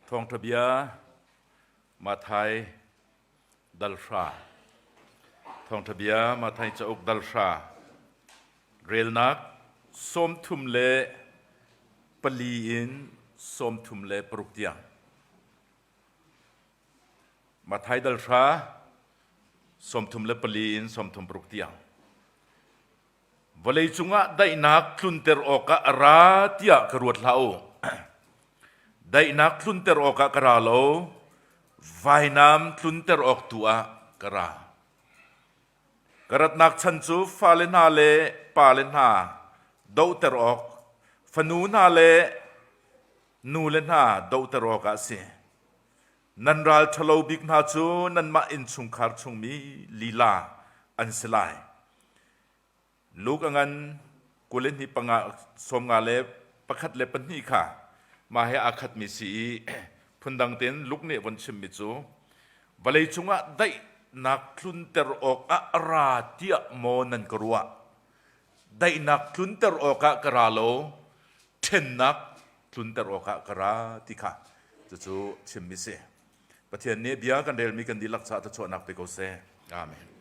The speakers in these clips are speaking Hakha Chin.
Thawngṭha bia Matthai dal hra. Thawngṭha bia Matthai cauk dal hra. Relnak 34 in 36 tiang. Matthai dal hra 34 in 36 tiang. Vawleicung ah daihnak tlunter awkah a ra tiah ka ruat hlah u. Daihnak tlunter awkah ka ra lo, vainam tlunter awk tu ah ka ra. Ka ratnak chan cu fale hna le pale hna dohter awk, fanu hna le nule hna dohter awkah a si. Nan ral ṭhalo bik hna cu nanmah innchungkhar chungmi lila an si lai. Luke a ngan 22 panga 51 le pahnih kha mah he aa khatmi si i phundang tein Luke nih von chimmi cu vawlei cungah daihnak tlunter awkah a ra tiah maw nan ka ruah? Daihnak tlunter awkah ka ra lo, ṭhennak tlunter awkah ka ra ti kha cucu chimmi si. Pathian nih bia kan relmi kan dihlak caah thluachuahnak pe ko seh. Amen.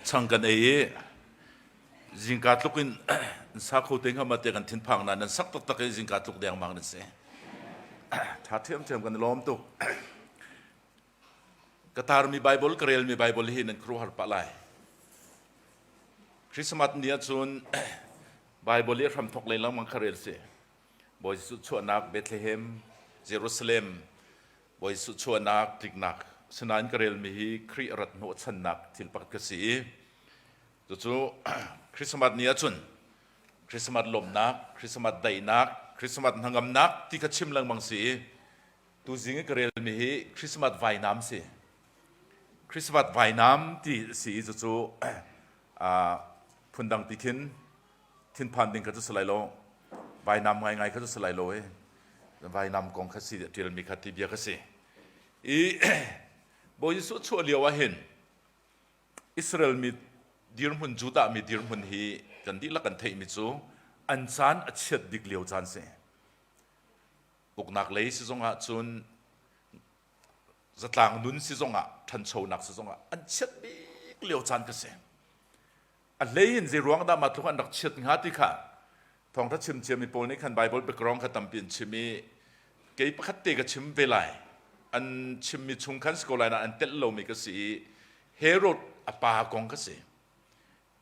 Chang kan ei i zingka tluk in an sa kho te hnga ma te kan thinphang na nan sak taktak i zingka tluk dengmang nan si. Tha ṭhiamṭhiam kan i lawm tuk. Ka tarmi Bible ka relmi Bible hi nan khuaruahhar pah lai. Christmas ni ahcun Bible i hramthok lei lengmang kha rel si. Bawi Jesuh chuahnak Bethlehem, Jerusalem, Bawi Jesuh chuahnak tliknak sinain ka relmi hi Khrih rat hnawhchannak thil pakhat ka si i cucu Christmas ni ahcun Christmas lawmhnak, Christmas daihnak, Christmas hnangamnak ti kha chim lengmang si i tuzing i ka relmi hi Christmas vainam si. Christmas vainam ti si i cucu phundang ti khin thinphan ding kha cu si lai lo vainam ngaingai kha cu si lai lo i vainam kong kha si a ṭialmi kha ti bia kha si i Bawi Jesuh chuah lio ah hin Israel mi dirhmun Judah mi dirhmun hi kan dihlak kan theihmi cu an caan a chiat bik lio caan si uknak lei si zong ah cun zatlang nun si zong ah ṭhanchonak si zong ah an chiat bik lio caan ka si A hlei in zei ruang dah mah tluk an rak chiat hnga ti kha thawngṭha chim ciami pawl nih khan Baibal background kha tampi an chim i kei pakhat te ka chim ve lai. An chimmi chung khan si ko lai nain an telh lomi ka si i Herod a pa kong ka si.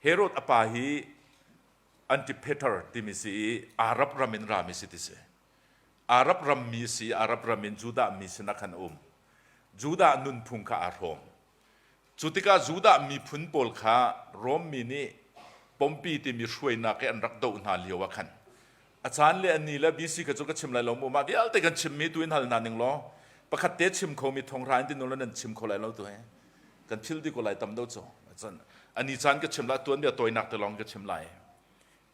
Herod a pa hi Antipater timi si i Arab ram in rami si ti si. Arab rammi si Arab ram in Judah mi sinah khan a um. Judah nunphung kha aa hrawm. Cu tikah Judah miphun pawl kha Rom mi nih Pompi timi hruainak i an rak doh hna lio ah khan a caan le a ni le BC kha cu ka chim lai lo mu mah vialte kan chimmi tu in hal hna ning law pakhat te chim khomi thonghra in ti nu nan chim kho lai lo tu he kan phil dih ko lai tam do cu a ni caan ka chim la tuan bia tawinak te lawng ka chim lai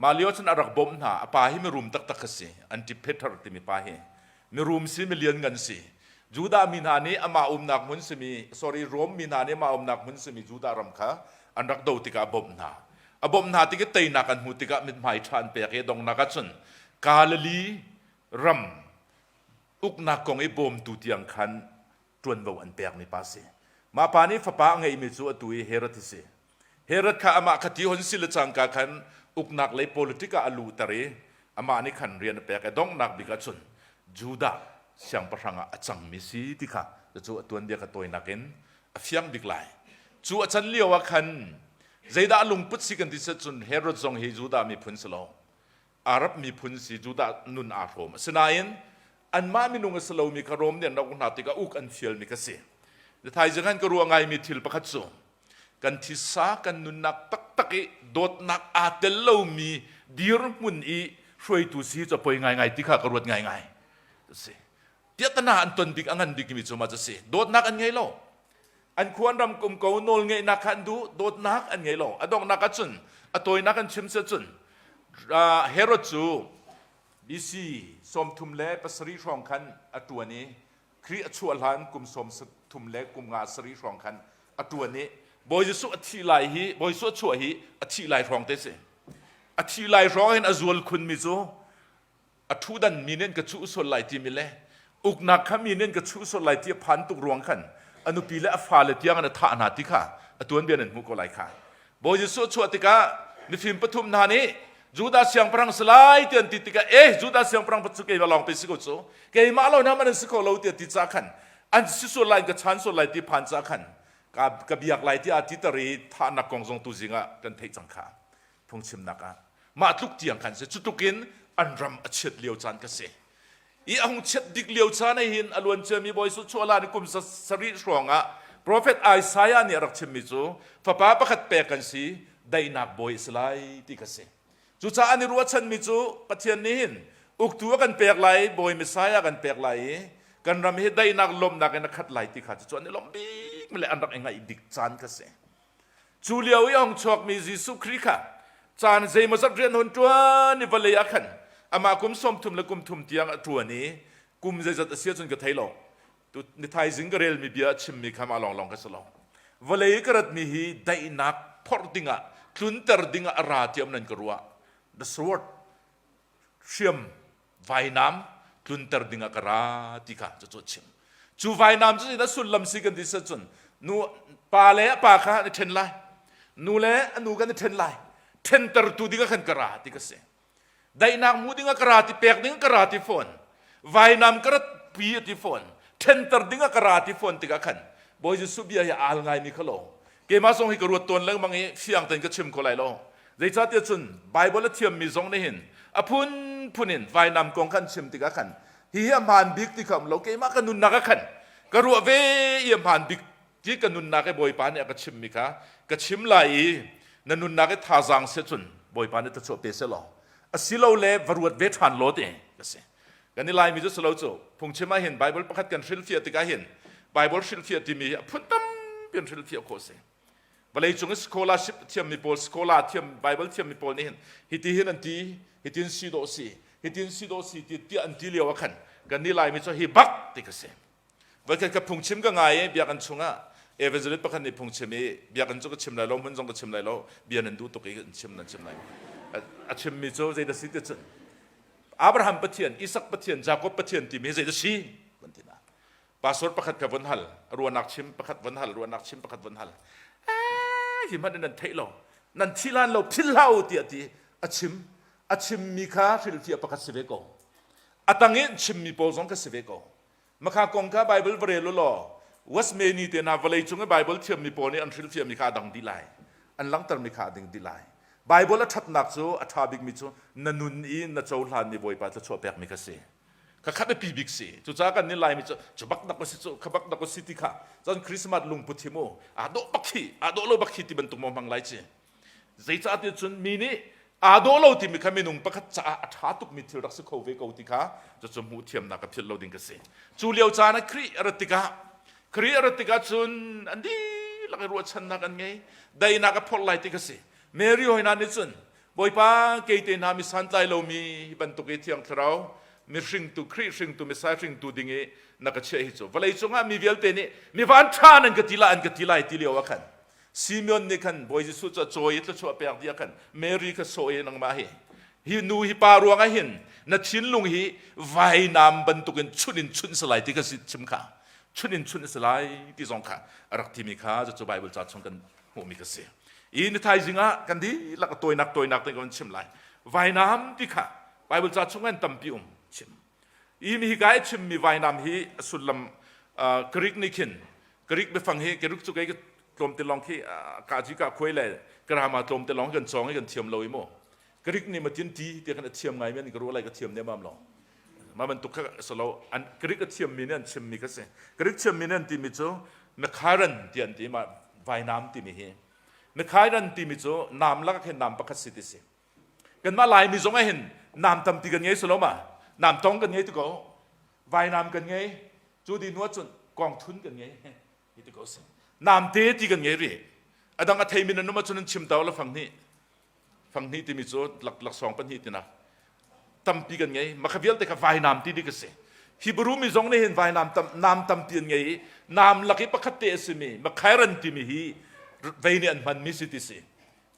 Mah lio cun a rak bawmh hna. A pa hi mirum taktak a si. Antipater timi pa hi mirum si, milianngan si. Judah mi hna nih amah umnak hmun simi, sorry, Rom mi hna nih amah umnak hmun simi Judah ram kha an rak do tikah a bawmh hna. A bawmh hna tik i teinak an hmuh tikah mithmai ṭha an pek i donghnak ah cun Galilee ram uknak kong i bawmtu tiang khan ṭuanvo an pekmi pa a si. Mah pa nih fapa a ngeihmi cu atu i Herod a si. Herod kha amah kha ti hon si le cangka khan uknak lei politic ah a luhter i amah nih khan rian a pek i donghnak bik ah cun Judah siangpahrang ah a cangmi si ti kha cucu a tuanbia kha tawinak in a fiang bik lai. Cu a can lio ah khan zeidah a lungput si kan ti cun Herod zong hi Judah miphun si lo Arab miphun si Judah nun aa hrawm. Asinain anmah minung a si lomi kha Rom nih an rak uk hna tikah uk an fialmi ka si. Thaizing han ka ruah ngaimi thil pakhat cu kan thisa kan nunnak taktak i dawtnak aa tel lomi dirhmun i hruaitu si cu a poi ngaingai ti kha ka ruat ngaingai. Si. Piahtana an ton bik a ngan bikmi cu mah cu si. Dawtnak an ngei lo. An khua an ram kum ko nawlngeihnak kha an duh, dawtnak an ngei lo. A donghnak ah cun a tawinak an chim si cun Herod cu BC 37 hrawng khan a ṭuan i Khrih a chuah hlan kum 30 le kum nga sarih hrawng khan a ṭuan i Bawi Jesuh a thih lai hi Bawi Jesuh a chuah hi a thih lai hrawng te si. A thih lai hrawng hin a zual khunmi cu a ṭhudan mi nih an ka chuh sual lai timi le uknak kha mi nih an ka chuh sual lai ti a phan tuk ruang khan a nupi le a fale tiang in a thah hna ti kha a tuanbia nan hmuh ko lai kha. Bawi Jesuh a chuah tikah mifim pathum hna nih Judah siangpahrang si lai ti an ti tikah eh Judah siangpahrang cu keimah lawng pe si ko cu keimah lo na man an si kho lo tiah ti ca khan an si sual lai ka chan sual lai ti phan ca khan ka ka biak lai ti a ti tar i thahnak kong zong tu zing ah kan theih cang kha phungchimnak ah mah tluk tiang khan si cu tluk in an ram a chiat lio caan ka si i a hung chiat dik lio caan ah hin a luan ciami Bawi Jesuh chuah lan kum sarih hrawng ah profet Isaiah nih a rak chimmi cu fapa pakhat pek kan si daihnak bawi a si lai ti kha si cucaah an i ruahchanmi cu Pathian nih hin uktu a kan pek lai bawi Messiah kan pek lai i kan ram hi daihnak lawmhnak in a khat lai ti kha cu an i lawmh bik le an rak i ngaih bik caan kha si Cu lio i a hung chuakmi Jesuh Khrih kha caan zeimawzat rian hun ṭuan i vawlei ah khan amah kum 30 le kum thum tiang a ṭuan i kum zeizat a si ahcun ka thei lo. Tu ni thaizing ka relmi bia a chimmi kha mah lawnglawng ka si lo. Vawlei i ka ratmi hi daihnak phorh dingah tlunter dingah a ra tiah nan ka ruah. The sword hriam vainam tlunter dingah ka ra ti kha cucu a chim. Cu vainam cu zeidah sullam si kan ti cun nu pa le a pa kha an i ṭhen lai. Nu le a nu kan i ṭhen lai. Ṭhentertu ding ah khan ka ra ti ka si. Daihnak mu ding ah ka ra ti pek ding ka ra ti fawn. Vainam ka rat pi a ti fawn. Ṭhenter ding ah ka ra ti fawn tikah khan Bawi Jesuh bia hi aal ngaimi kha lo. Keimah zong hi ka ruat tawn lengmang i fiang tein ka chim kho lai lo. Zeicahtiah cun Baibal a thiammi zong nih hin a phunphun in vainam kong khan chim tikah khan hihi a hmaan bik ti kha um lo keimah ka nunnak ah khan ka ruah ve i a hmaan bik ti ka nunnak i Bawipa nih a ka chimmi kha ka chim lai i na nunnak i thazaang si cun Bawipa nih thluachuah pe seh law asilole va ruat ve ṭhan law ti ka si. Kan i Laimi cu si lo cu phungchim ah hin Bible pakhat kan hrilhfiah tikah hin Bible hrilhfiah timi hi a phun tampi in hrilhfiah khawh a si. Vawleicung i scholarship thiammi pawl scholar thiam Bible thiammi pawl nih hin hiti hin an ti hitin si dawh si hitin si dawh si ti tiah an ti lio ah khan kan nih Laimi cu hi bak ti ka si. Voikhat ka phungchim ka ngai i biakinn chungah evangelist pakhat nih phungchim i biakinn cu ka chim lai lo hmun zong ka chim lai lo bia nan duh tuk i an chim nan chim lai. A chimmi cu zeidah si ti cun Abraham Pathian, Isak Pathian, Jakob Pathian timi hi zeidah si? Van ti na. Pastor pakhat ka von hal, ruahnak chim pakhat von hal, ruahnak chim pakhat von hal. Eh, hi hmanh in nan theih lo. Nan thi lan lo, phil hlah u tiah ti a chim. A chimmi kha hrilhfiah pakhat si ve ko. A tang in chimmi pawl zong ka si ve ko. Makha kong kha Bible va rel u law Westmany te hna vawlei cung i Bible thiammi pawl nih an hrilhfiahmi kha a dang dih lai. An langhtermi kha a ding dih lai. Bible a ṭhatnak cu a ṭha bikmi cu na nun i na cohlanmi Bawipa thluachuah pekmi kha si. Kha kha biapi bik si. Cucaah kan nih Laimi cu cu bak dak si cu kha bak dak si ti kha cun Christmas lungput hi mu aa dawh bak khi aa dawh lo bak khi ti bantuk maw hmang lai ci. Zeicahtiah cun mi nih aa dawh lo timi kha minung pakhat caah a ṭha tukmi thil rak si kho ve ko ti kha cucu hmuh thiamnak ka philh lo ding ka si. Cu lio caan ah Khrih a rat tikah Khrih a rat tikah cun an dihlak i ruahchannak an ngei. Daihnak a phorh lai ti kha si. Mary hoi hna nih cun Bawipa kei te hna mi santlai lomi hi bantuk i Thiang Thlarau mi hringtu Khrih hringtu Messiah hringtu ding i na ka chiah hi cu vawlei cungah mi vialte nih mi van ṭha nan ka ti lai an ka ti lai ti lio ah khan Simeon nih khan Bawi Jesuh cu a cawi i thluachuah pek dih ah khan Mary kha sawh i nangmah hi hi nu hi pa ruangah hin na thinlung hi vainam bantukin chunh in chunh si lai ti kha chim kha chunh in chunh si lai ti zong kha a rak timi kha cucu Bible ca chung kan hmuhmi kha si. I ni thaizing ah kan dihlak a tawinak tawinak te kan chim lai. Vainam ti kha Bible ca chung an tampi um chim. I mi hi ka i chimmi vainam hi a sullam Greek nih khin Greek biafang hi Greek cu kei tlawmte lawng khi ka ji ka khuai le grammar tlawmte lawng kan cawng i kan thiam lo i mu Greek nih matin ti ti kan a thiam ngai men ka ruah lai ka thiam ne mam lo ma bantuk kha salo an Greek a thiam mi nih an chim mi kha si Greek thiam mi nih an ti mi cu Mekhairan ti an ti ma vainam timi hi Mekhairan timi cu nam lak khin nam pakhat si ti si kanmah Laimi zong ah hin nam tampi kan ngei salo ma nam tong kan ngei ti ko vainam kan ngei cu di hnu cun kong thun kan ngei hi ti ko si namte ti kan ngei rih a dang a theimi nan um ahcun an chim ta la fang hnih fang hnih timi cu lak laksawng pahnih tinak tampi kan ngei makha vialte kha vainam ti ding a si Hebrew mi zong nih hin vainam tam nam tampi an ngei i nam lak i pakhat te a simi makhairan timi hi vei nih an hmanmi si ti si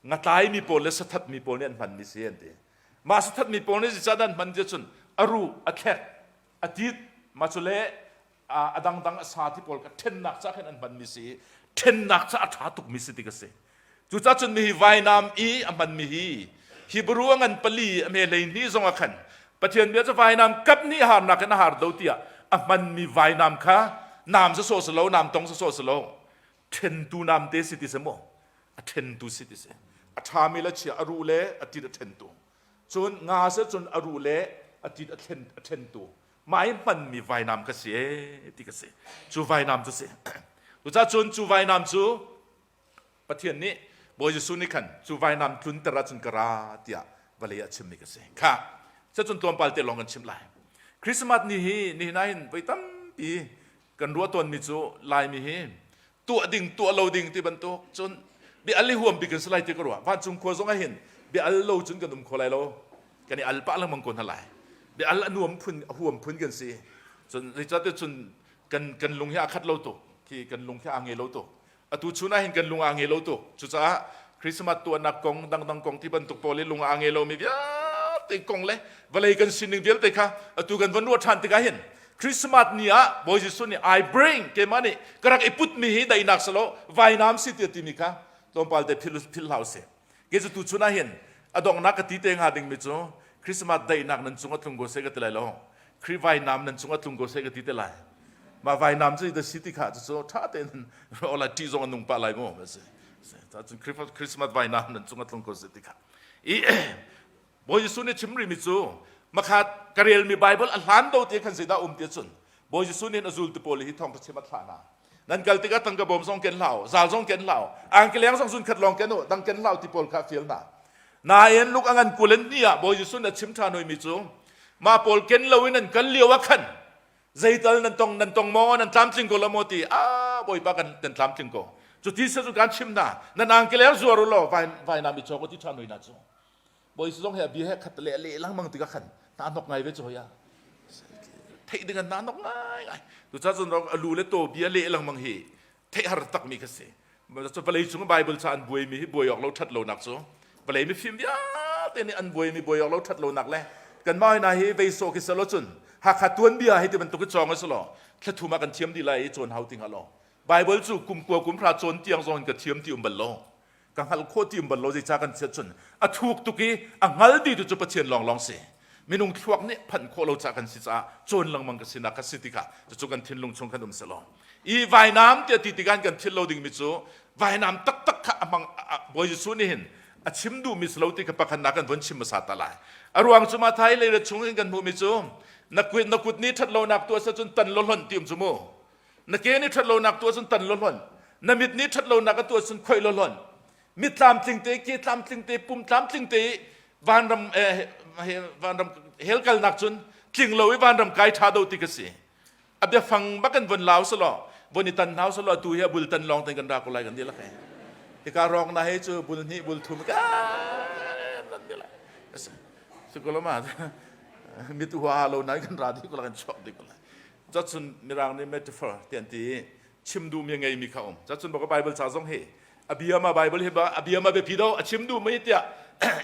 ngatlai mi pawl le sathat mi pawl nih an hmanmi si an ti mah sathat mi pawl nih zeicah an hman ti cun a ruh a thlek a tit mah cu le a dangdang a sa ti pawl ka ṭhennak ca khin an hmanmi si i ṭhennak ca a ṭha tukmi si ti ka si cucaah cun mihi vainam i a hmanmi hi Hebrew a ngan pali a me hlei hnih zong ah khan Pathian bia cu vainam kap nih harnak in a har do tiah a hmanmi vainam kha nam sawsawh si lo nam tong sawsawh si lo ṭhentu nam te si ti si maw a ṭhentu si ti si a ṭhami le chia a ruh le a tit a ṭhentu cun nga se cun a ruh le a tit a thlen a ṭhentu mah i hmanmi vainam ka si ee ti ka si cu vainam cu si cucaah cun cu vainam cu Pathian nih Bawi Jesuh nih khan cu vainam tlunter ahcun ka ra tiah vawlei ah chimmi ka si kha cun tlawmpal te lawng kan chim lai Christmas ni hi nihin ah hin voi tampi kan ruah tawnmi cu Laimi hi tuah ding tuah lo ding ti bantuk cun bia al i huam bik kan si lai ti ka ruah vancung khua zong ah hin bia al lo cun kan um kho lai lo kan i al pah lengmang ko hna lai bia al a nuam phun a huam phun kan si cun zeicahtiah cun kan kan lung hi a khat lo tuk khi kan lung hi aa nge lo tuk atu chun ah hin kan lung aa nge lo tuk cucaah Christmas tuahnak kong dangdang kong ti bantuk pawl i lung aa nge lomi vialte kong le vawlei kan sining vialte kha atu kan von ruah ṭhan tikah hin Christmas ni ah Bawi Jesuh nih I bring keimah nih ka rak i putmi hi daihnak silo vainam si tiah timi kha. Tlawmpal te phil phil hlah usih. Ke cu tu chun ah hin a donghnak ka ti te hnga dingmi cu Christmas daihnak nan cung a tlung ko seh ka ti lai lo. Khrih vainam nan cung a tlung ko seh ka ti te lai. Mah vainam cu da si ti kha cu ṭha tein ola ṭih zong a nung pah lai mu. Cun Christmas vainam nan cung a tlung ko seh ti kha. I Bawi Jesuh nih chim rihmi cu makhat ka relmi Bible a hlan do te khan zeidah um ti cun Bawi Jesuh nih a zultu pawl hi thawngṭha chim a thlah hna. Nan kal tikah tangka bawm zong ken hlah u, zal zong ken hlah u, angkeleng zong zun khat lawng ken u, dang ken hlah u ti pawl kha a fial hna. Nain luk a ngan kulen ni ah Bawi Jesuh nih a chim ṭhan hoimi cu mah pawl ken loin an kal lio ah khan zeital nan tong nan tong maw nan tlamtling ko lo maw ti a Bawipa kan kan tlamtling ko. Cu ti se cu kan chim hna nan angkeleng zuar u law vainam i cawk u ti ṭhan hoi hna cu. Bawi zong he a bia he khat le leh lengmang tikah khan hna hnok ngai ve cu hoi a theih ding an hna hnok ngai ngai tu cha cun a lu le to bia leh lengmang hi theih har tak mi kha si cu vawlei cung Bible ca an buai mi hi buai awk lo that lo nak cu vawlei mi fim vialte nih an buai mi buai awk lo that lo nak le kan mah hna hi vei so khi salo cun Hakha tuan bia hi ti bantuk i cawng a si lo thla ah kan thiam dih lai i cawn hau ti hnga lo Bible cu kum kua kum hra cawn tiang zong in ka thiam ti um bal lo ka hngalh khawh ti um bal lo zeica kan chiat cun a thuk tuk i a hngal dih tu cu Pathian lawnglawng si minung thluak nih phanh khawh lo ca kan si caah cawn lengmang ka sinak ka si tikah cucu kan thinlung chung kan um selaw i vainam tiah ti tikah kan thil lo dingmi cu vainam taktak kha a hmang Bawi Jesuh nih hin a chim duhmi si lo ti kha pakhatnak kan vun chim hmasa ta lai a ruang cu Mathai lei chung in kan hmuhmi cu na kut na kut nih ṭhat lonak tuah cun tan lo hlonh ti um cu mu Na ke nih ṭhat lonak tuah cun tan law hlonh. Na mit nih ṭhat lonak a tuah cun khoih law hlonh. Mit tlamtling te, ke tlamtling te, pum tlamtling te i vanram eh, vanram hell kalnak cun tling lo i vanram kai ṭha do ti ka si. A biafang bak in von lau selaw, von i tan hau selaw tu hi a bul tan lawng ten kan ra ko lai kan dihlak he. Hika rawk na he cu bul hnih bul thum ka nan di lai. Sikoloma mit hua lo nan kan ra di ko la kan chuak di ko lai. Cacun Mirang nih metaphor ti an ti i chim duhmi a ngeimi kha um. Cacun baka Bible ca zong hi a bia ma Bible hi ba a bia ma biapi do a chim duhmi tiah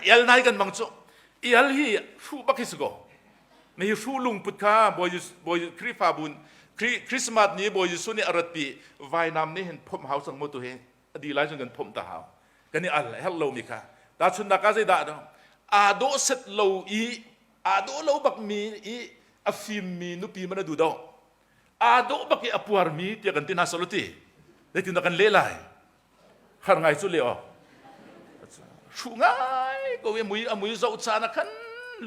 el nai kan mang cu. El hi hruh bak hi si ko. Mi hi hruh lungput kha Bawi Bawi Khrihfabu Christmas ni Bawi Jesuh nih a ratpi vainam nih hin phomh hau cang mu tu hi a di lai cun kan phomh ta hau. Kan i al herh lomi kha. Tahchunhnak ah zeidah no? Aa dawh set lo i aa dawh lo bakmi i a fimmi nupi man a duh do aa dawh bak i a puarmi tiah kan ti hna solo ti zeitin dah kan leh lai har ngai cu le awk hruh ngai ko i mui a mui zoh caan ah khan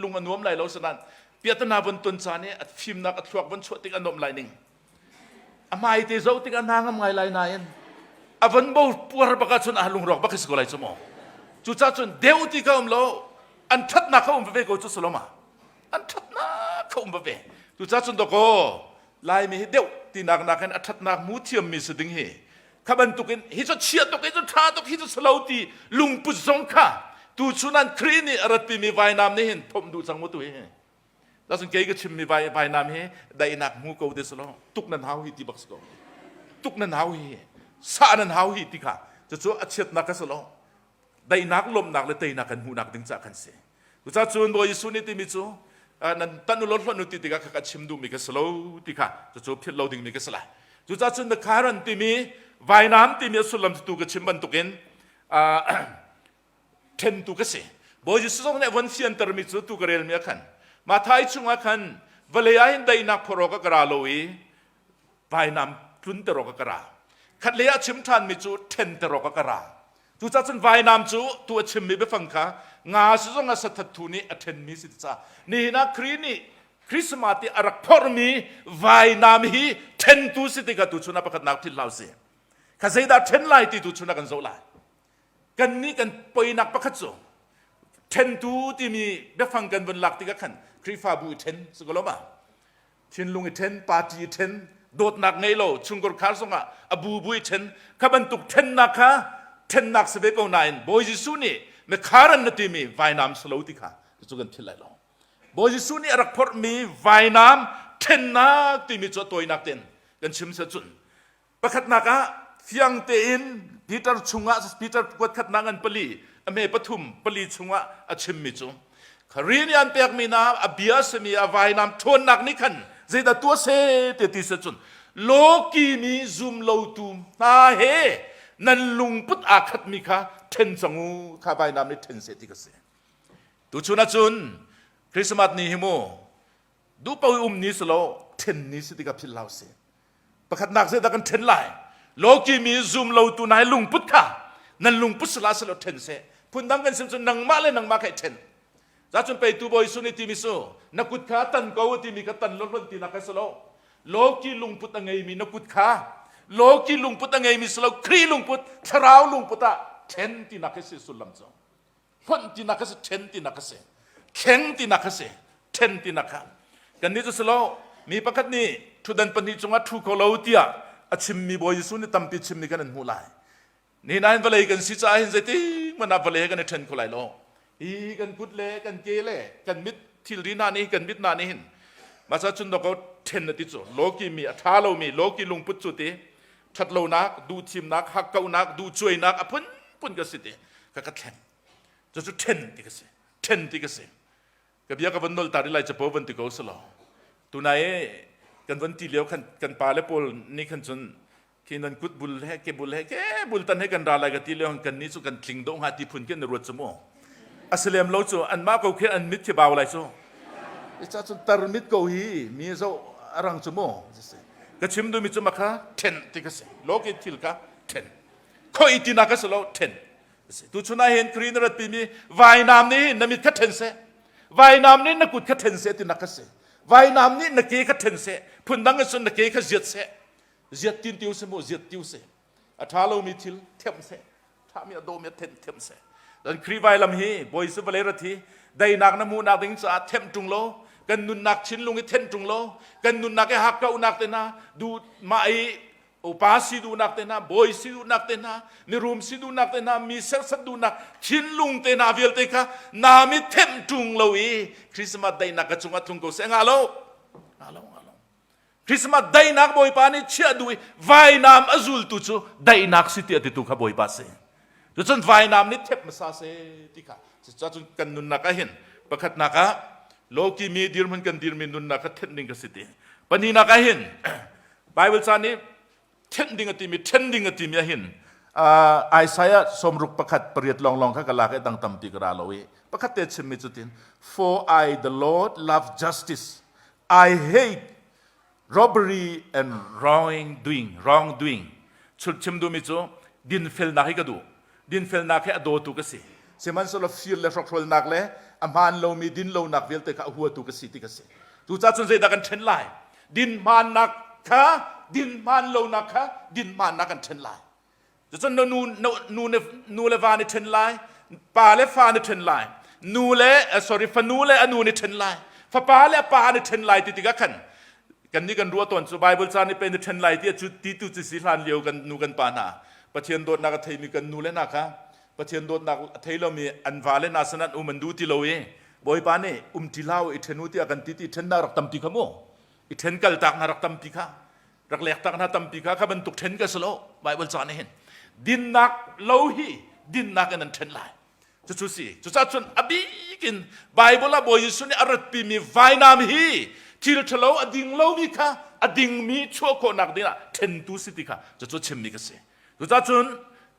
lung a nuam lai lo sanan piatana von ton caan i a fimnak a thluak von chuah tik a nuam lai ning a hmai te zoh tikah hna ngam ngai lai nain a von bo puar bak ahcun a lungrawk bak si ko lai cu maw cucaah cun deu ti ka um lo an ṭhatnak kha um veve ko cu saloma an ṭhatnak kha um veve cucaah cun dawkaw laimi hi deuh tinak nakin a ṭhatnak mu thiammi si ding hi kha bantukin hi cu chia tuk hi cu ṭha tuk hi cu salo ti lungput zong kha tu chun an Khrih nih a ratpimi vainam nih hin phomh duh cang mu tu hi Cun kei ka chimmi vai vainam hi daihnak hmu ko ti selaw tuk nan hau hi ti bak si ko. Tuk nan hau hi sah nan hau hi ti kha cucu a chiatnak ka si lo. Daihnak lawmhnak le teinak kan hmuhnak ding caah kan si. Cucaah cun Bawi Jesuh nih timi cu nan tan u law hlonh u ti tikah kha ka chim duhmi ka si lo ti kha cucu philh lo dingmi ka si lai. Cucaah cun the current timi vainam timi a sullam tu ka chim bantukin ṭhentu ka si. Bawi Jesuh zong nih a von fiantermi cu tu ka relmi ah khan Mathai chungah khan vawlei ah hin daihnak phor awk ah ka ra lo i vainam tlunter awk ah ka ra. Khatlei ah chim ṭhanmi cu ṭhenter awk ah ka ra. Cucaah cun vainam cu tu a chimmi biafang kha nga si zong ah sathat thu nih a ṭhenmi si caah nihin ah Khrih nih Christmas ti a rak phormi vainam hi ṭhentu si tikah tu chun ah pakhatnak thil hlau si. Kha zeidah ṭhen lai ti tu chun ah kan zoh lai. Kannih kan poinak pakhat cu ṭhentu timi biafang kan vun lak tikah khan Khrihfabu i ṭhen si ko lo ma? Thinlung i ṭhen, party i ṭhen, dawtnak ngei lo, chungkhar khar zongah a bubu i ṭhen, kha bantuk ṭhennak kha ṭhennak si ve ko nain Bawi Jesuh nih mikharan na timi vainam si lo ti kha cu kan philh lai lo. Bawi Jesuh nih a rak phorhmi vainam ṭhennak timi cu a tawinak tein kan chim se cun Pakhatnak ah fiang tein Peter chungah Peter kuat khatnak ngan pali a hme pathum pali chungah a chimmi cu Khrih nih an pekmi na a bia a simi a vainam ṭhawnnak nih khan zeidah tuah se ti ti se cun lawki mi zum lotu hna he Nan lungput aa khatmi kha ṭhen cang u, kha vainam nih ṭhen seh ti ka si. Tuchun ahcun Christmas ni hi mu duhpaoh i um ni si lo, ṭhen ni si ti ka philh hlah usih. Pakhatnak zeidah kan ṭhen lai? Lawki mi zum lotu nai lungput kha nan lungput sila silo ṭhen seh. Phundang kan sim cun nangmah le nangmah kha i ṭhen. Zacun pei tu bawi sun i timi su na kut kha tan ko timi kha tan lo hlon ti nak si lo. Lawki lungput a ngeimi na kut kha lawki lungput a ngeimi si lo Khrih lungput thlarau lungput ah ṭhen ti nak si sullam cu. Hlonh tinak a si, ṭhen tinak a si, thleng tinak a si, ṭhen tinak kha. Kannih cu si lo, mi pakhat nih ṭhutdan pahnih cungah ṭhu kho lo tiah a chimmi Bawi Jesuh nih tampi chimmi kan in hmuh lai. Nihin ah hin vawlei kan si caah hin zeitik hmanh ah vawlei he kan i ṭhen kho lai lo. Hi kan kut le kan ke le kan mit thilri hna nih kan mit hna nih hin masa cun dawkaw ṭhen na ti cu lawki mi a ṭha lomi lawki lungput cu ti ṭhatlonak duhthimnak hakkauhnak duhcuainak a phunphun ka si ti ka ka thleng cucu ṭhen ti ka si ṭhen ti ka si ka bia ka van nol ta ri lai capo van ti ko si law tunai kan van ti lio khan kan pa le pawl nih khan cun khi nan kut bul he ke bul he ke bul tan he kan ra lai ka ti lio kan ni cu kan tling do hnga ti phun khin na ruat cu mu asilem lo cu an mah ko khi an mit khi bau lai cu ca cun tar mit ko hi mi zo arang cu mu ka chim duhmi cu makha ṭhen ti ka si loki thil kha ṭhen khoi ti na ka si lo ṭhen tu chun ah hin Kri na rat pimi vainam nih na mit kha ṭhen seh vainam nih na kut kha ṭhen seh ti na ka si vainam nih na ke kha ṭhen seh phundang in cun na ke kha ziat seh ziat tin tiu seh mu ziat tiu seh a ṭha lomi thil themh seh ṭhami a dawmi a thenh themh seh dan Khrih vailam hi Bawi Jesuh vawlei rat hi dainak na hmuhnak ding caah themh ṭung lo kan nunnak thinlung i thenh ṭung lo kan nunnak i hakkauhnak te hna duh mah i upa si duhnak te hna bawi si duhnak te hna mirum si duhnak te hna mi serhsat duhnak thinlung te hna vialte kha na mi themh ṭung lo i Christmas daihnak ka cungah tlung ko seh nga lo nga lo nga lo Christmas daihnak Bawipa nih chiah duh i vainam a zultu cu daihnak si tiah titu kha Bawipa si. Cucun vainam nih thep hmasa se ti kha cucun kan nunnak ah hin pakhatnak ah lawki mi dirhmun kan dirmi nunnak kha thenh ding ka si ti. Pahnihnak ah hin Bible ca nih thenh ding a timi then ding a timi ah hin Isaiah 61 8 lawnglawng kha ka lak i dang tampi ka ra lo i pakhat te chimmi cu tin for I the Lord love justice I hate robbery and wrongdoing. Wrongdoing. Chim duhmi cu dinfelnak hi ka duh. Dinfelnak hi a dawtu ka si. Sihmanhsehlaw fir le hrokhrolnak le a hmaan lomi dinlonak vialte kha a huatu ka si ti ka si. Cucaah cun zeidah kan ṭhen lai? Dinhmaannak kha dinhmaan lonak kha dinhmaannak kan ṭhen lai. Cucun nu, nu, nu le va nih ṭhen lai, pa le fa nih ṭhen lai, nu le sorry fanu le a nu nih ṭhen lai, fapa le a pa nih ṭhen lai ti tikah khan kan nih kan ruah tawn cu Bible ca nih pen ṭhen lai ti cu ti tu cu si hlan lio kan nu kan pa hna Pathian dawtnak a theimi kan nu le hna kha Pathian dawtnak a thei lomi an va le hna sin an um an duh ti lo i Bawipa nih um ti hlah u i ṭhen u tiah kan ti ti ṭhennak rak tampi kha mu i ṭhen kaltak hna rak tampi kha rak lektak hna tampi kha kha bantuk ṭhen ka si lo Bible ca nih hin dinnak lo hi dinnak in an ṭhen lai cucu si cucaah cun a bik in Bible ah Bawi Jesuh nih a ratpimi vainam hi thil ṭhalo a ding lomi kha a dingmi chuah khawhnak ding ah ṭhentu si ti kha cucu chimmi ka si cucaah cun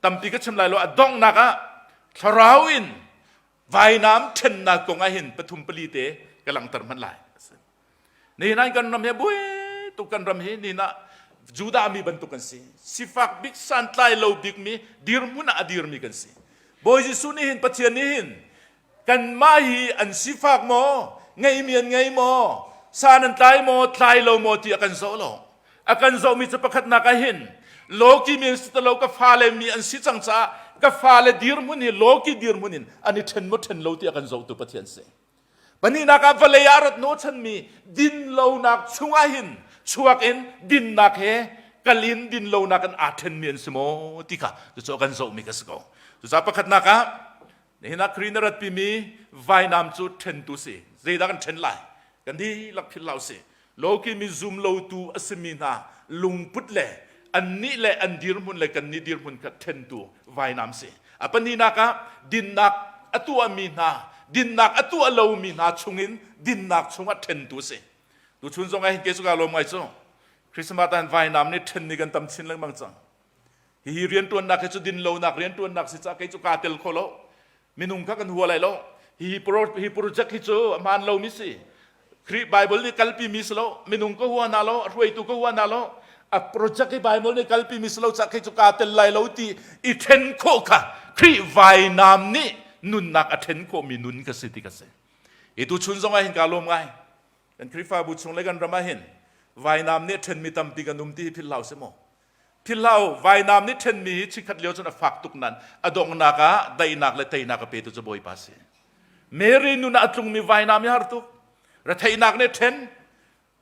tampi ka chim lai lo a donghnak ah thlarau in vainam ṭhennak kong ah hin pathum pali te ka langhter hmanh lai Nihin ah kan ram hi buai tuk kan ram hi nihin ah Judah mi bantuk kan si. Sifak bik santlai lo bik mi dirhmun ah a dirmi kan si. Bawi Jesuh nih hin Pathian nih hin kanmah hi an sifak maw, ngeimi an ngei maw, san an tlai maw, tlai lo maw ti a kan zoh lo. A kan zohmi cu pakhatnak ah hin lawki mi an si lo ka fale mi an si cang caah ka fale dirhmun hi lawki dirhmun in an i ṭhen maw ṭhen lo ti a kan zohtu Pathian si. Pahnihnak ah vawlei ah rat hnawhchanmi dinlonak chungah hin chuak in dinnak he kal in dinlonak in aa ṭhenmi an si maw ti kha cucu a kan zohmi ka si ko. Cucaah pakhatnak ah nihin ah Khrih na ratpimi vainam cu ṭhentu si. Zeidah kan ṭhen lai? Kan dihlak philh hlah usih. Lawki mi zum lotu a simi hna lungput le annih le an dirhmun le kannih dirhmun kha ṭhentu vainam si. A pahnihnak ah dinnak a tuahmi hna, dinnak a tuah lomi hna chungin dinnak chungah ṭhentu a si. Tuchun zong ah hin kei cu kaa lawm ngai cu. Christmas ah vainam nih ṭhen ni kan tam chin lengmang cang. Hihi rianṭuannak hi cu dinlonak rianṭuannak si caah kei cu kaa tel kho lo. Minung kha kan hua lai lo. Hi hi project hi cu a hmaan lomi si. Khrih Bible nih kalpi mi si lo. Minung ka hua hna lo, a hruaitu ka hua hna lo. A project hi Bible nih kalpi mi si lo caah kei cu kaa tel lai lo ti i ṭhen khawh kha Khrih vainam nih nunnak a ṭhen khawhmi nun ka si ti ka si. Hi tu chun zong ah hin kaa lawm ngai. Kan Khrihfabu chung le kan ram ah hin vainam nih a ṭhenmi tampi kan um ti hi philh hlah usih mu. Philhlo vainam nih ṭhenmi hi chikkhat lio cun a fak tuk nain a donghnak ah daihnak le teinak a petu cu Bawipa si. Mary nun ah a tlungmi vainam hi har tuk. Retheihnak nih ṭhen,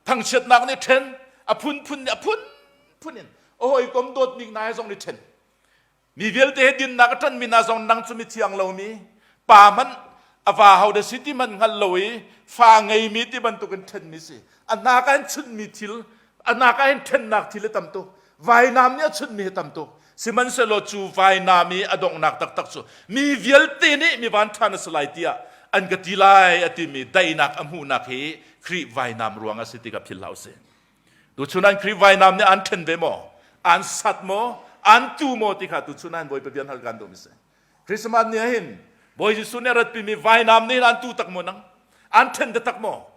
thangchiatnak nih ṭhen, a phunphun nih a phunphun in a hawikom dawtmi hna he zong nih ṭhen. Mi vialte he dinnak a ṭanhmi hna zong nang cu mithiang lomi, pa hmanh a va ho dah si ti hmanh hngal lo i fa ngeimi ti bantukin ṭhenmi si. A hnak ah hin chunhmi thil, a hnak ah hin ṭhennak thil a tam tuk. Vainam nih a chunhmi hi tam tuk. Sihmanhsehlaw cu vainam i a donghnak taktak cu mi vialte nih mi vanṭha na si lai tiah an ka ti lai a timi daihnak a hmuhnak hi Khrih vainam ruang a si ti kha philh hlah usih. Tuchun an Khrih vainam nih an ṭhen ve maw? An sat maw? An tu maw ti kha tuchun an Bawipa bia hal kan duhmi si. Christmas ni ahhin Bawi Jesuh nih a ratpimi vainam nih an tu tak maw nang? An ṭhen taktak maw?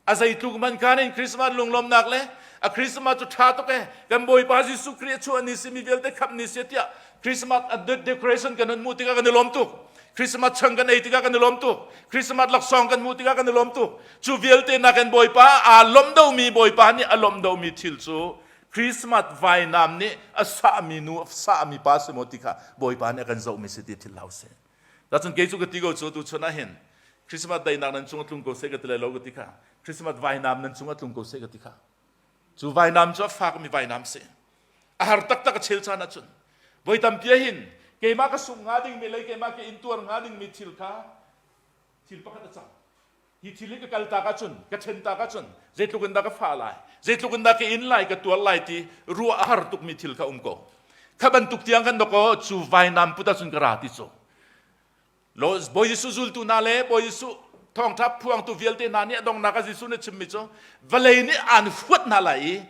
A zeitluk man khan in Christmas lunglawmnak le a Christmas cu ṭha tuk e kan Bawipa Jesuh Khrih a chuah ni si mi vialte khamh ni si tiah Christmas decoration kan hun hmuh tikah kan i lawm tuk. Christmas chang kan ei tikah kan i lawm tuk. Christmas laksawng kan hmuh tikah kan i lawm tuk. Cu vialte nakin Bawipa aa lawmh domi Bawipa nih a lawmh domi thil cu Christmas vainam nih a sahmi nu a sahmi pa si maw ti kha Bawipa nih a kan zohmi si ti thil hau si. Cun kei cu ka ti ko cu tu chun ah hin Christmas daihnak nan cung a tlung ko seh ka ti lai lo ka ti kha. Christmas vainam nan cung a tlung ko seh ka ti kha. Cu vainam cu a fakmi vainam si. A har taktak a chel caan ahcun voi tampi hin keimah ka sungh hnga dingmi le keimah ka intuar hnga dingmi thil kha thil pakhat a cang. Hi thil hi ka kal tak ahcun, ka ṭhen tak ahcun zeitluk in dah ka fah lai, zeitluk in dah ka in lai, ka tuar lai ti ruah a har tukmi thil kha um ko. Kha bantuk tiang kan dawk cu vainam put ahcun ka ra ti cu. Bawi Jesuh zultu hna le Bawi Jesuh thawngṭha phuangtu vialte hna nih a donghnak ah Jesuh nih chimmi cu vawlei nih aan huat hna lai i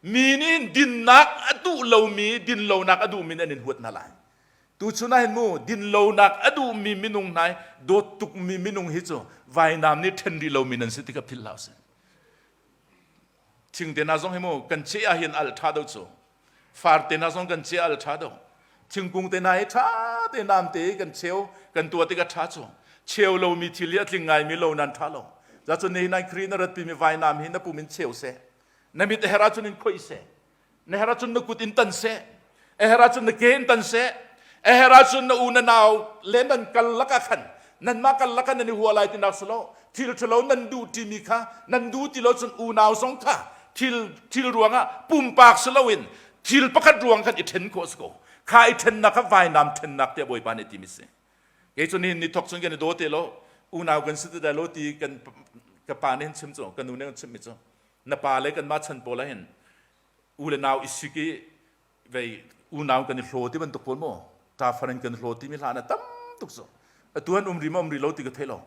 mi nih dinnak a duh lomi dinlonak a duhmi nih an in huat hna lai. Tuchun ah hin mu dinlonak a duhmi minung hna dawt tukmi minung hi cu vainam nih ṭhen rih lomi nan si ti kha philh hlah usih. Thing te hna zong hi mu kan ceh ah hin al ṭha deuh cu Far te hna zong kan chia al ṭha deuh. Thingkung te hna hi ṭha te nam te kan cheu kan tuah tik a ṭha cu. Cheu lomi thil hi a tling ngaimi lo nan ṭha lo. Zacun nihin an Khrih na ratpimi vainam hi na pum in cheu seh. Na mit a herh ahcun in khoih seh. Na herh ahcun na kut in tan seh. A herh ahcun na ke in tan seh. A herh ahcun na u na nau le nan kal lakah khan nanmah kal lakah nan i hua lai tinak si lo. Thil ṭhalo nan duh ṭimi kha nan duh ti lo cun unau zong kha thil thil ruangah pumpak si loin thil pakhat ruang khan i ṭhen khawh si ko kha i ṭhennak kha vainam ṭhennak tiah Bawipa nih timi si kei cu nihin ni thok cun kan i daw te lo unau kan si ti lo ti kan ka pa nih hin chim cu ka nu nih an chimmi cu na pa le kanmah chan pawl ah hin u le nau i sik i vei unau kan i hlaw ti bantuk pawl maw ṭafar in kan hlaw timi hlan ah tam tuk cu atu an um ri ma um ri lo ti ka thei lo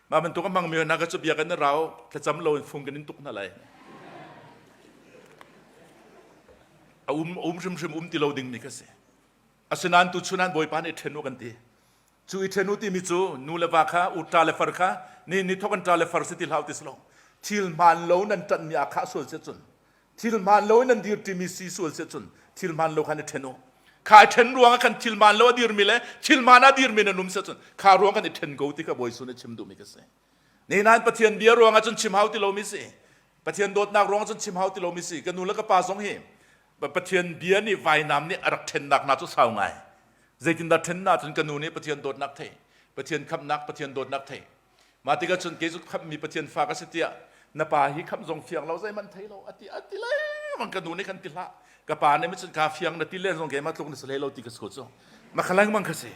mah bantuk a hmangmi hna ka cu bia kan rau thlacam lo in fung kan in tuk hna lai a um um hrimhrim um ti lo ding mi kha si asinain tu chun an bawipa nih ṭhen u kan ti cu i ṭhen u timi cu nu le va kha u ṭa le far kha ni ni thok an ṭa le far si ti hlah ti si lo thil hmaan lo nan ṭanhmi ah khah sual si cun Thil hmaan lo in nan dir ṭimi si sual si cun thil hmaan lo khan i ṭhen u. Kha i ṭhen ruang ah khan thil hmaan lo a dirmi le thil hmaan a dirmi nan um si cun kha ruang kan i ṭhen ko ti kha Bawi Jesuh nih chim duhmi ka si. Nihin Pathian bia ruang ah cun chim hau ti lomi si. Pathian dawtnak ruang cun chim hau ti lomi si. Ka nu le ka pa zong hi Pathian bia nih vainam nih a rak ṭhennak hna cu sau ngai. Zeitindah ṭhennak cun ka nu nih Pathian dawtnak thei, Pathian khamhnak, Pathian dawtnak thei. Mah tikah cun kei cu khamhmi Pathian fa ka si tiah na pa hi khamh zong fiang lo zeihmanh thei lo a ti a ti lengmang ka nu nih khan ti hlah ka pa nih cun ka fiang na ti len zong keimah tluk na si hlei lo ti ka si ko cu ma kha lengmang ka si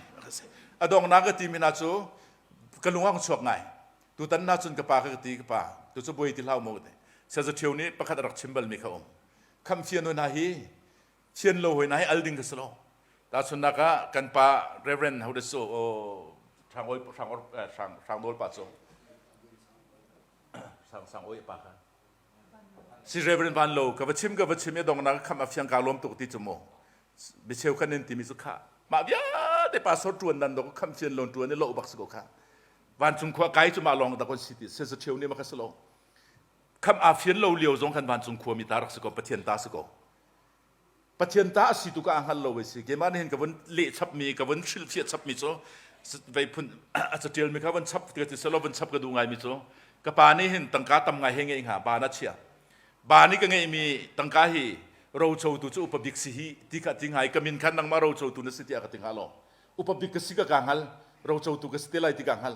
a donghnak ka ti mi hna cu ka lung a chuak ngai tutan na cun ka pa ka ti ka pa tu cu buai ti hlah mu te saza ṭhio nih pakhat a rak chim bal mi kha um khamh fian hna hi Thian lo hoi na hi al ding ka si lo. Tahchunnak ah kan pa Reverend ho so o hrang oi hrang or hrang hrang dol pa cu sang sang oi pa kha si Reverend Van Lo ka va chim ka va chim i dong na kham a fiang ka lawm tuk ti cu mu. Biacheu khan nan timi cu kha mah vialte pastor ṭuan nan dok kham fian lon ṭuan i lo bak si ko kha. Vancung khua kai cu mah lawng dak on si ti se cheu nih ma kha si lo. Kham aa fian lo lio zong khan vancung khua mi ta rak si ko Pathian ta si ko. Pathian ta a si tu ka a hngal lo wei si. Keimah nih hin ka vun leh chapmi, ka vun hrilhfiah chapmi cu vei phun a catialmi kha vun chap ka ti selaw vun chap ka duh ngaimi cu ka pa nih hin tangka tam ngai he ngeih hnga ba na chia. Ba nih ka ngeihmi tangka hi rocotu cu upa bik si hi ti kha ti ngai ka min khan nangmah rocotu na si tiah ka ti hnga lo. Upa bik ka si ka ka hngal, rocotu ka si te lai ti ka hngal.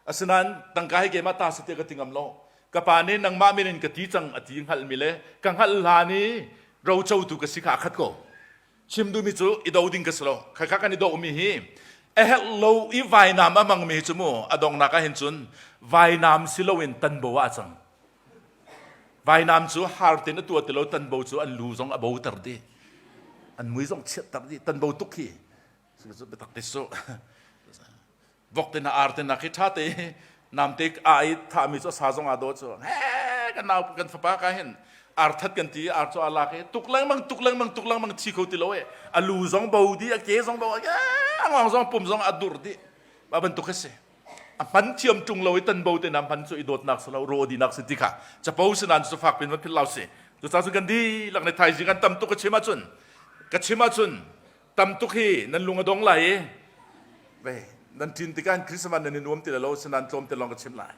Asinain tangka hi keimah ta si tiah ka ti ngam lo. Ka pa nih nangmah min in ka ti cang a ti hngalhmi le ka hngalh hlan i rocotu ka si kha a khat ko. Chim duhmi cu i do ding ka si lo. Khakha kan i dohmi hi a herh lo i vainam a hmangmi cu mu a donghnak ah hin cun vainam si loin tanbo ah a cang. Vainam cu har tein a tuah ti lo tanbo cu an lu zong a boter dih. An mui zong chiatter dih tanbo tuk hi. Biatak te su. Vok te na ar te na khi ṭha te namte a i thahmi cu a sa zong aa dawh cu he kan nau kan fapa ka hin ar that kan ti ar cu a lak i tuk lengmang tuk lengmang tuk lengmang thi kho ti lo e a lu zong bo di a ke zong bo a ngong zong pum zong a dur di ba bantuk a si a hman thiam ṭung lo i tan bo te na hman cu i dawtnak si lo ro dinak si ti kha capo sinan cu fak pin van phil lau si cu ca cu kan dihlak ne thaizing kan tam tuk ka chim ahcun ka chim ahcun tam tuk hi nan lung a dong lai i ve nan ṭin tikah Christmas nan i nuam ti lo sinan tlawm te lawng ka chim lai.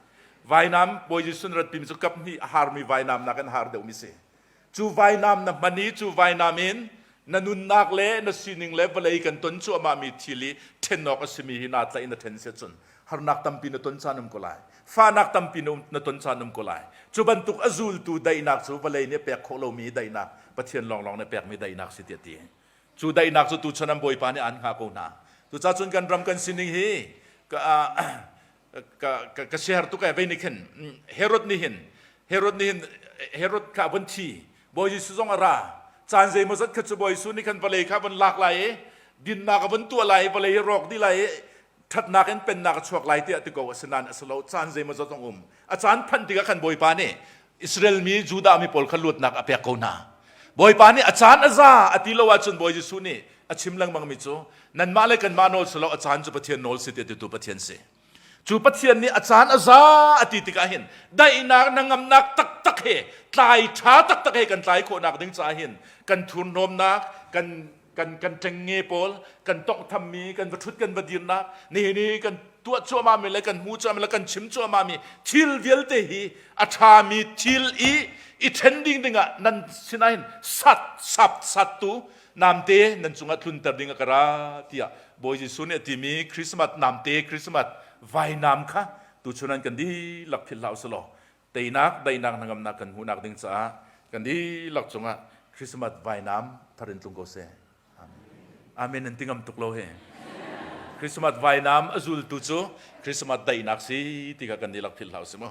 Vainam Bawi Jesuh rat pimi cu kap hnih a harmi vainam nakin har deuhmi si. Cu vainam na hman i cu vainam in na nunnak le na sining le vawlei kan ton cuahmahmi thil i ṭhen awk a simi hi naa tlaih na ṭhen si ahcun harnak tampi na ton caan um ko lai. Fahnak tampi na ton caan um ko lai. Cu bantuk a zultu daihnak cu vawlei nih a pek khawh lomi daihnak Pathian lawnglawng nih pekmi daihnak si tiah ti. Cu daihnak cu tuchan an Bawipa nih aan hngah ko hna. Cucaah cun kan ram kan sining hi ka ka ka, ka siaherh tuk ee vei nih khin Herod nih hin Herod nih hin Herod kha a vun thi Bawi Jesuh zong a ra caan zeimawzat kha cu Bawi Jesuh nih khan vawlei kha a vun lak lai i dinnak a vun tuah lai i vawlei hi rawk dih lai i ṭhatnak in pennak a chuak lai tiah ti ko asinain a si lo caan zeimawzat zong um a caan phanh tikah khan Bawipa nih Israel mi Judah mi pawl kha luatnak a pek ko hna. Bawipa nih a caan a za a ti lo ahcun Bawi Jesuh nih a chim lengmang mi cu nanmah le kanmah nawl si lo a caan cu Pathian nawl si ti titu Pathian si. Cu Pathian nih a caan a za a ti tikah hin daihnak hnangamnak taktak he tlai ṭha taktak he kan tlai khawhnak ding caah hin kan thurhnawmnak kan kan kan ṭengnge pawl kan tonghthammi kan va ṭhut kan va dirnak nihin i kan tuah cuahmahmi le kan hmu cuahmah le kan chim cuahmahmi thil vialte hi a ṭhami thil i i ṭhen ding dingah nan sinah hin sat sap sattu namte nan cungah tlunter ding a ka ra tiah Bawi Jesuh nih a timi Christmas namte Christmas vainam kha tuchun an kan dihlak philh hlah usih law teinak daihnak hnangamnak kan hmuhnak ding caah kan dihlak cungah Christmas vainam thar in tlung ko seh. Amen. Amen an ti ngam tuk lo he. Christmas vainam a zultu cu Christmas daihnak si ti kha kan dihlak philh hlah usih mu.